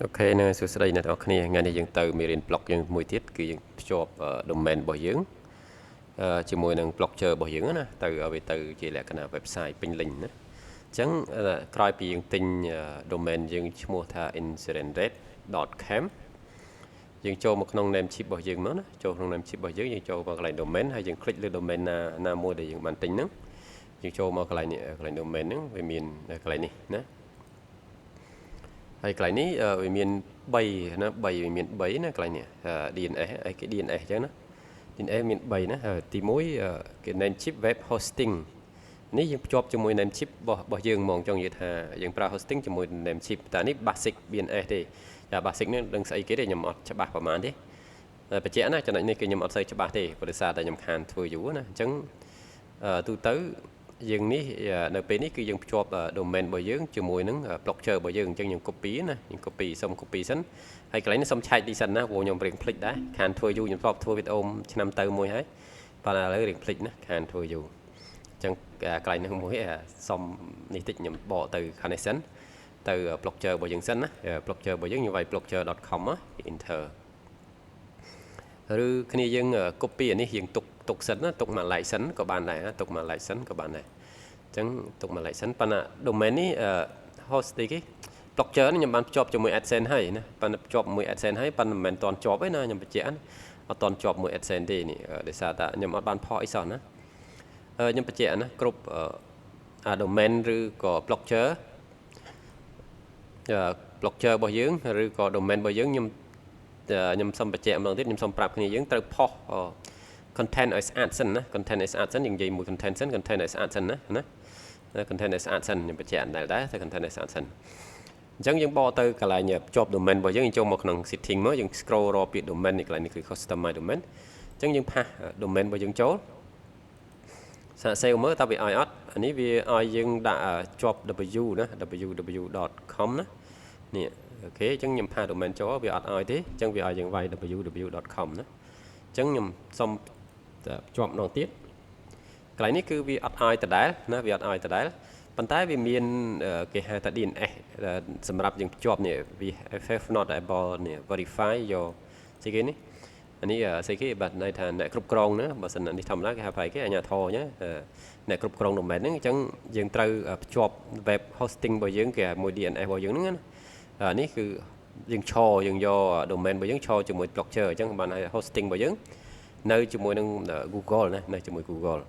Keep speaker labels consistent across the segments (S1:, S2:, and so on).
S1: OK នៅសួស្តីអ្នកទាំងអស់គ្នាថ្ងៃនេះយើងទៅមេរៀន blog យើងមួយទៀតគឺយើងភ្ជាប់ domain របស់យើងជាមួយនឹង Blogger របស់យើងណាទៅឲ្យវាទៅជាលក្ខណៈ website ពេញលេញណាអញ្ចឹងក្រោយពីយើងទិញ domain យើងឈ្មោះថា insurancerate.com យើងចូលមកក្នុង Namecheap របស់យើងមកណាចូលក្នុង Namecheap របស់យើងយើងចូលមកកន្លែង domain ហើយយើង click លើ domain ណាណាមួយដែលយើងបានទិញហ្នឹងយើងចូលមកកន្លែងនេះកន្លែង domain ហ្នឹងវាមានកន្លែងនេះណាហើយកន្លែងនេះវាមាន3ណា3វាមាន3ណាកន្លែងនេះ DNS អីគេ DNS អញ្ចឹងណា DNS មាន3ណាទី1គេ Namecheap web hosting នេះយើងភ្ជាប់ជាមួយ Namecheap របស់យើងហ្មងចង់និយាយថាយើងប្រើ hosting ជាមួយ Namecheap តែនេះ basic DNS ទេចា basic នេះដឹងស្អីគេទេខ្ញុំអត់ច្បាស់ប្រហែលទេតែបញ្ជាក់ណាចំណុចនេះគឺខ្ញុំអត់សូវច្បាស់ទេព្រោះសារតែខ្ញុំខានធ្វើយូរណាអញ្ចឹងទូទៅយើងនេះនៅពេលនេះគឺយើងភ្ជាប់ domain របស់យើងជាមួយនឹង Blogger របស់យើងអញ្ចឹងយើង copy ណាយើង copy សុំ copy សិនហើយកន្លែងនេះសុំឆែកទីសិនណាព្រោះខ្ញុំរៀងភ្លេចដែរខានធ្វើយូរខ្ញុំធ្លាប់ធ្វើវីដេអូឆ្នាំទៅមួយហើយប៉ុន្តែឥឡូវរៀងភ្លេចណាខានធ្វើយូរអញ្ចឹងកន្លែងហ្នឹងមួយសុំនេះតិចខ្ញុំបកទៅខាងនេះសិនទៅ Blogger របស់យើងសិនណា Blogger របស់យើងយើងវាយ blogger.com enter ឬគ្នាយើង copy អានេះយើងទុកទុកសិនណាទុកមួយ license ក៏បានដែរទុកមួយ license ក៏បានដែរអញ្ចឹងទុកមួយ license ប៉ុន្តែ domain នេះ host ទីគេ Blogger នេះខ្ញុំបានភ្ជាប់ជាមួយ AdSense ហើយណាប៉ុន្តែភ្ជាប់មួយ AdSense ហើយប៉ុន្តែមិនមែនតន់ជាប់ទេណាខ្ញុំបញ្ជាក់អត់តន់ជាប់មួយ AdSense ទេនេះដោយសារតែខ្ញុំអត់បានផុសអីសោះណាខ្ញុំបញ្ជាក់ណាគ្រប់អា domain ឬក៏ Blogger Blogger របស់យើងឬក៏ domain របស់យើងខ្ញុំខ្ញុំសូមបញ្ជាក់ម្ដងទៀតខ្ញុំសូមប្រាប់គ្នាយើងត្រូវផុស content ឲ្យស្អាតសិនណា content ឲ្យស្អាតសិនយើងនិយាយមួយ content សិន content ឲ្យស្អាតសិនណាណា content ឲ្យស្អាតសិនខ្ញុំបញ្ជាក់ដែរដែរតែ content ឲ្យស្អាតសិនអញ្ចឹងយើងបកទៅកន្លែងភ្ជាប់ domain របស់យើងយើងចូលមកក្នុង setting មកយើង scroll រកពាក្យ domain នេះកន្លែងនេះគឺ customize domain អញ្ចឹងយើង paste domain របស់យើងចូលសាក save មើលតើវាឲ្យអត់អានេះវាឲ្យយើងដាក់ជាប់ w ណា www.com ណានេះ OK អញ្ចឹងខ្ញុំ paste domain ចូលវាអត់ឲ្យទេអញ្ចឹងវាឲ្យយើងវាយ www.com ណាអញ្ចឹងខ្ញុំសុំភ្ជាប់ម្ដងទៀតកន្លែងនេះគឺវាអត់ឲ្យដដែលណាវាអត់ឲ្យដដែលប៉ុន្តែវាមានគេហៅថា DNS សម្រាប់យើងភ្ជាប់នេះវា FF not able នេះ verify យកស្អីគេនេះអានេះស្អីគេបាទន័យថាអ្នកគ្រប់គ្រងណាបើសិននេះធម្មតាគេហៅថាគេអាជ្ញាធរណាអ្នកគ្រប់គ្រង domain ហ្នឹងអញ្ចឹងយើងត្រូវភ្ជាប់ web hosting របស់យើងគេមួយ DNS របស់យើងហ្នឹងណានេះគឺយើងឈរយើងយក domain របស់យើងឈរជាមួយ Blogger អញ្ចឹងបានឲ្យ hosting របស់យើងនៅជាមួយនឹង Google ណានៅជាមួយ Google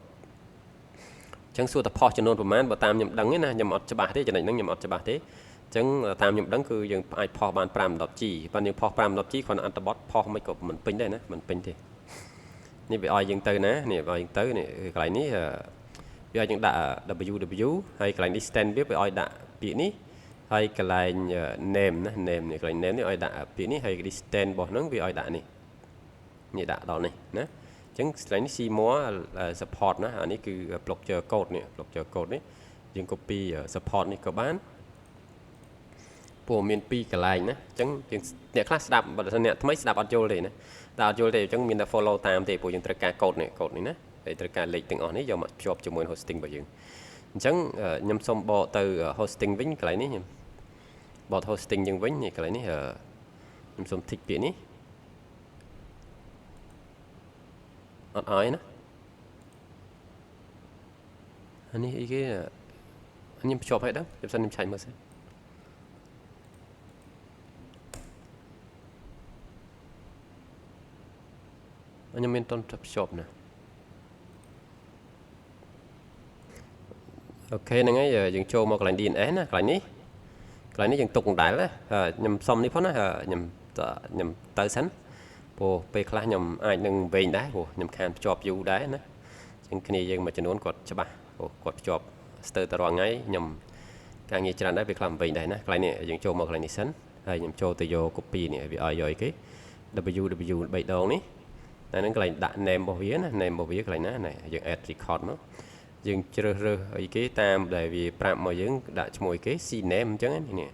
S1: អញ្ចឹងសួរតែផុសចំនួនប្រមាណបើតាមខ្ញុំដឹងទេណាខ្ញុំអត់ច្បាស់ទេចំណុចហ្នឹងខ្ញុំអត់ច្បាស់ទេអញ្ចឹងតាមខ្ញុំដឹងគឺយើងអាចផុសបាន5 10G ប៉ុន្តែយើងផុស5 10G គ្រាន់អត្ថបទផុសមិនក៏មិនពេញដែរណាមិនពេញទេនេះវាឲ្យយើងទៅណានេះវាឲ្យយើងទៅនេះកន្លែងនេះវាឲ្យយើងដាក់ www ហើយកន្លែង distance វាវាឲ្យដាក់ពាក្យនេះហើយកន្លែង name ណា name នេះកន្លែង name នេះឲ្យដាក់ពាក្យនេះហើយ distance របស់ហ្នឹងវាឲ្យដាក់នេះនេះដាក់ដល់នេះណាអញ្ចឹងកន្លែងនេះ see more support ណាអានេះគឺ Blogger code នេះ Blogger code នេះយើង copy support នេះក៏បានព្រោះមាន2កន្លែងណាអញ្ចឹងយើងអ្នកខ្លះស្ដាប់បើមិនអ្នកថ្មីស្ដាប់អត់យល់ទេណាតែអត់យល់ទេអញ្ចឹងមានតែ follow តាមទេព្រោះយើងត្រូវការ code នេះ code នេះណាហើយត្រូវការលេខទាំងអស់នេះយកមកភ្ជាប់ជាមួយ hosting របស់យើងអញ្ចឹងខ្ញុំសូមបកទៅ hosting វិញកន្លែងនេះខ្ញុំបក hosting យើងវិញនេះកន្លែងនេះខ្ញុំសូម tick ពាក្យនេះអត់ឲ្យណាអានេះអីគេខ្ញុំភ្ជាប់ឲ្យដឹងខ្ញុំសិនខ្ញុំឆែកមើលសិនខ្ញុំមានតន់ភ្ជាប់ណា OK ហ្នឹងហើយយើងចូលមកកន្លែង DNS ណាកន្លែងនេះកន្លែងនេះយើងទុកដដែលខ្ញុំសុំនេះផងណាខ្ញុំខ្ញុំទៅសិនព្រោះពេលខ្លះខ្ញុំអាចនឹងវែងដែរព្រោះខ្ញុំខានភ្ជាប់យូរដែរណាអញ្ចឹងគ្នាយើងមួយចំនួនគាត់ច្បាស់ព្រោះគាត់ភ្ជាប់ស្ទើរតែរាល់ថ្ងៃខ្ញុំការងារច្រើនដែរពេលខ្លះវែងដែរណាកន្លែងនេះយើងចូលមកកន្លែងនេះសិនហើយខ្ញុំចូលទៅយក copy នេះវាឲ្យយកអីគេ www 3ដងនេះតែហ្នឹងកន្លែងដាក់ name របស់វាណា name របស់វាកន្លែងណានេះយើង add record មកយើងជ្រើសរើសអីគេតាមដែលវាប្រាប់មកយើងដាក់ឈ្មោះអីគេ C name អញ្ចឹងនេះ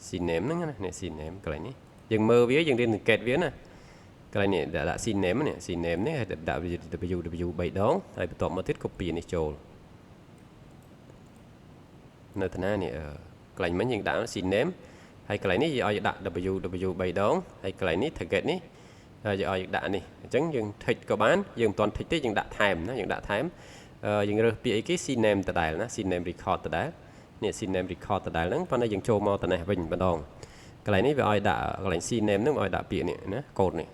S1: C name ហ្នឹងណានេះ C name កន្លែងនេះយើងមើលវាយើងរៀនសង្កេតវាណាកន្លែងនេះដាក់ C name នេះ C name នេះដាក់ www 3ដងហើយបន្ទាប់មកទៀត copy នេះចូលនៅតាណានេះកន្លែងមិញយើងដាក់ C name ហើយកន្លែងនេះយើងឲ្យដាក់ www 3ដងហើយកន្លែងនេះ target នេះយើងឲ្យដាក់នេះអញ្ចឹងយើង tick ក៏បានយើងមិនទាន់ tick ទេយើងដាក់ថែមណាយើងដាក់ថែមយើងរើសពាក្យអីគេ CNAME ដដែលណា CNAME record ដដែលនេះ CNAME record ដដែលហ្នឹងប៉ុន្តែយើងចូលមកតនេះវិញម្ដងកន្លែងនេះវាឲ្យដាក់កន្លែង CNAME ហ្នឹងឲ្យដាក់ពាក្យនេះណាកូដនេះ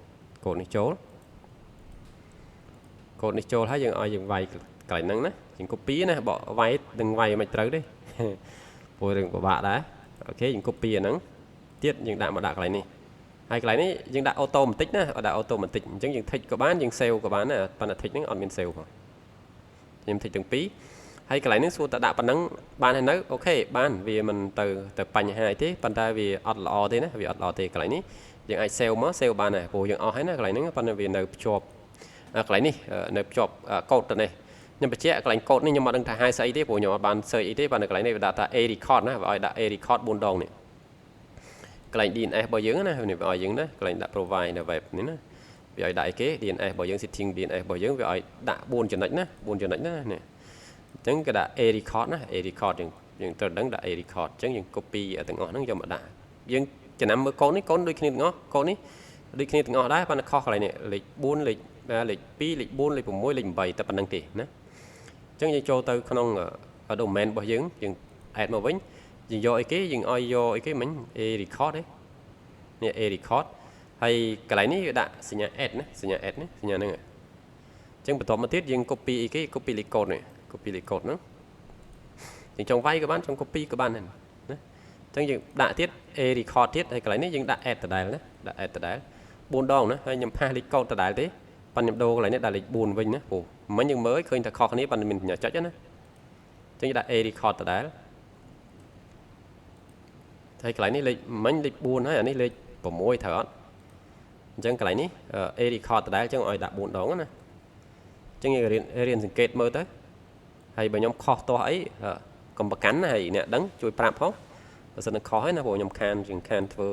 S1: កូដនេះចូលកូដនេះចូលហើយយើងឲ្យយើងវាយកន្លែងហ្នឹងណាយើង copy ណាបកវាយនឹងវាយមិនត្រូវទេព្រោះរឿងពិបាកដែរ OK យើង copy អាហ្នឹងទៀតយើងដាក់មកដាក់កន្លែងនេះហើយកន្លែងនេះយើងដាក់ automatic ណាអត់ដាក់ automatic អញ្ចឹងយើង tick ក៏បានយើង save ក៏បានដែរប៉ុន្តែ tick ហ្នឹងអត់មាន save ផងខ្ញុំ tick ទាំងពីរហើយកន្លែងនេះសួរតែដាក់ប៉ុណ្ណឹងបានហើយនៅ OK បានវាមិនទៅទៅបញ្ហាអីទេប៉ុន្តែវាអត់ល្អទេណាវាអត់ល្អទេកន្លែងនេះយើងអាច save មក save បានដែរព្រោះយើងអស់ហើយណាកន្លែងហ្នឹងប៉ុន្តែវានៅភ្ជាប់កន្លែងនេះនៅភ្ជាប់កូដទៅនេះខ្ញុំបញ្ជាក់កន្លែងកូដនេះខ្ញុំអត់ដឹងថាហៅស្អីទេព្រោះខ្ញុំអត់បាន search អីទេប៉ុន្តែកន្លែងនេះវាដាក់ថា A record ណាវាឲ្យដាក់ A record 4ដងនេះកន្លែង DNS របស់យើងណានេះវាឲ្យយើងណាកន្លែងដាក់ provide នៅ web នេះណាវាឲ្យដាក់អីគេ DNS របស់យើង setting DNS របស់យើងវាឲ្យដាក់4ចំណុចណា4ចំណុចណានេះអញ្ចឹងគេដាក់ A record ណា A record យើងយើងត្រូវដឹងដាក់ A record អញ្ចឹងយើង copy ទាំងអស់ហ្នឹងយកមកដាក់យើងចំណាំមើលកូននេះកូនដូចគ្នាទាំងអស់កូននេះដូចគ្នាទាំងអស់ដែរប៉ុន្តែខុសកន្លែងនេះលេខ4លេខលេខ2លេខ4លេខ6លេខ8តែប៉ុណ្្នឹងទេណាអញ្ចឹងយើងចូលទៅក្នុង domain របស់យើងយើង add មកវិញយើងយកអីគេយើងឲ្យយកអីគេមិញ A record ទេនេះ A record ហើយកន្លែងនេះវាដាក់សញ្ញា add ណាសញ្ញា add នេះសញ្ញាហ្នឹងអញ្ចឹងបន្ទាប់មកទៀតយើង copy អីគេ copy លេខកូដនេះ copy លេខកូដហ្នឹងយើងចង់វាយក៏បានចង់ copy ក៏បានដែរណាអញ្ចឹងយើងដាក់ទៀត A record ទៀតហើយកន្លែងនេះយើងដាក់ add ដដែលណាដាក់ add ដដែល4ដងណាហើយខ្ញុំpaste លេខកូដដដែលទេប៉ុន្តែខ្ញុំដូរកន្លែងនេះដាក់លេខ4វិញណាព្រោះមិញយើងមើលឃើញតែខុសគ្នាប៉ុន្តែមានសញ្ញាចុចណាអញ្ចឹងដាក់ A record ដដែលហើយកន្លែងនេះលេខមិញលេខ4ហើយអានេះលេខ6ត្រូវអត់អញ្ចឹងកន្លែងនេះ A record ដដែលអញ្ចឹងឲ្យដាក់4ដងណាអញ្ចឹងយើងរៀនរៀនសង្កេតមើលទៅហើយបើខ្ញុំខុសទាស់អីកុំប្រកាន់ណាហើយអ្នកដឹងជួយប្រាប់ផងបើសិនតែខុសហើយណាព្រោះខ្ញុំខានជាងខានធ្វើ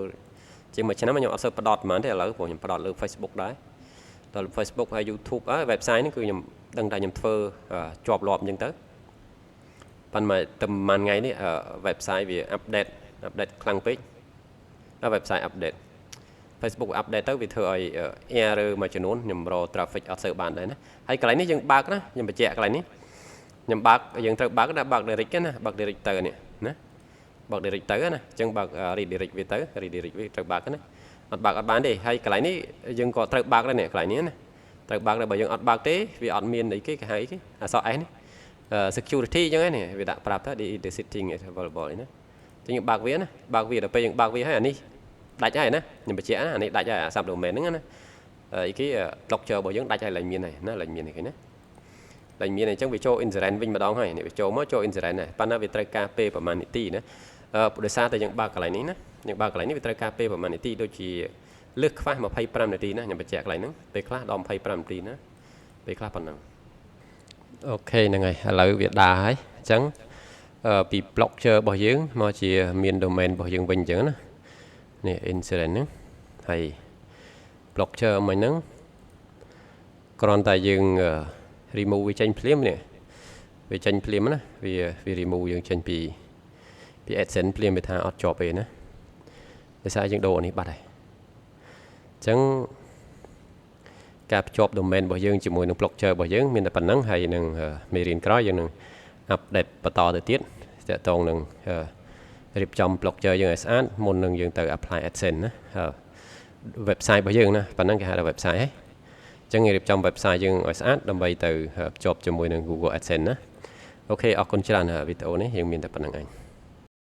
S1: ជាងមួយឆ្នាំខ្ញុំអត់សូវផ្ដោតប៉ុន្មានទេឥឡូវព្រោះខ្ញុំផ្ដោតលើ Facebook ដែរដល់ Facebook ហើយ YouTube ហើយ website នេះគឺខ្ញុំដឹងថាខ្ញុំធ្វើជាប់លាប់អញ្ចឹងទៅប៉ុន្តែតែប្រហែលថ្ងៃនេះ website វា update update ខ្លាំងពេក website update Facebook update ទៅវាធ្វើឲ្យ error មួយចំនួនខ្ញុំរក traffic អត់សូវបានដែរណាហើយកន្លែងនេះយើងបើកណាខ្ញុំបញ្ជាក់កន្លែងនេះខ្ញុំបើកយើងត្រូវបើកណាបើក direct ណាបើក direct ទៅនេះណាបើក direct ទៅណាអញ្ចឹងបើក redirect វាទៅ redirect វាត្រូវបើកណាអត់បើកអត់បានទេហើយកន្លែងនេះយើងក៏ត្រូវបើកដែរនេះកន្លែងនេះណាត្រូវបើកដែរបើយើងអត់បើកទេវាអត់មានអីគេគេហៅអីគេអក្សរ S នេះ security អញ្ចឹងនេះវាដាក់ប្រាប់ថា the setting is available នេះណាអញ្ចឹងយើងបើកវាណាបើកវាដល់ពេលយើងបើកវាហើយអានេះដាច់ហើយណាខ្ញុំបញ្ជាក់ណាអានេះដាច់ហើយអា sub domain ហ្នឹងណាអីគេ blogger របស់យើងដាច់ហើយឡើងមានហើយណាឡើងមានហើយឃើញណាឡើងមានអញ្ចឹងវាចូល insurance វិញម្ដងហើយនេះវាចូលមកចូល insurance ហើយប៉ុន្តែវាត្រូវការពេលប្រហែលនាទីណាអឺដោយសារតែយើងបើកកន្លែងនេះណាយើងបើកកន្លែងនេះវាត្រូវការពេលប្រហែលនាទីដូចជាលើសខ្វះ25នាទីណាខ្ញុំបញ្ជាក់កន្លែងហ្នឹងពេលខ្លះដល់25នាទីណាពេលខ្លះប៉ុណ្ណឹង OK ហ្នឹងហើយឥឡូវវាដើរហើយអញ្ចឹងពី blogger របស់យើងមកជាមាន domain របស់យើងវិញអញ្ចឹងណានេះ insurance ហ្នឹងហើយ blogger មិញហ្នឹងគ្រាន់តែយើង remove វាចេញភ្លាមនេះវាចេញភ្លាមណាវាវា remove យើងចេញពីពី AdSense ភ្លាមវាថាអត់ជាប់ទេណាដោយសារយើងដូរអានេះបាត់ហើយអញ្ចឹងការភ្ជាប់ domain របស់យើងជាមួយនឹង blogger របស់យើងមានតែប៉ុណ្្នឹងហើយនឹងមេរៀនក្រោយយើងនឹង update បន្តទៅទៀតទាក់ទងនឹងរៀបចំ blogger យើងឲ្យស្អាតមុននឹងយើងទៅ apply AdSense ណា website របស់យើងណាប៉ុណ្ណឹងគេហៅថា website ហ៎អញ្ចឹងរៀបចំ website យើងឲ្យស្អាតដើម្បីទៅភ្ជាប់ជាមួយនឹង Google AdSense ណា OK អរគុណច្រើនវីដេអូនេះយើងមានតែប៉ុណ្្នឹងឯង។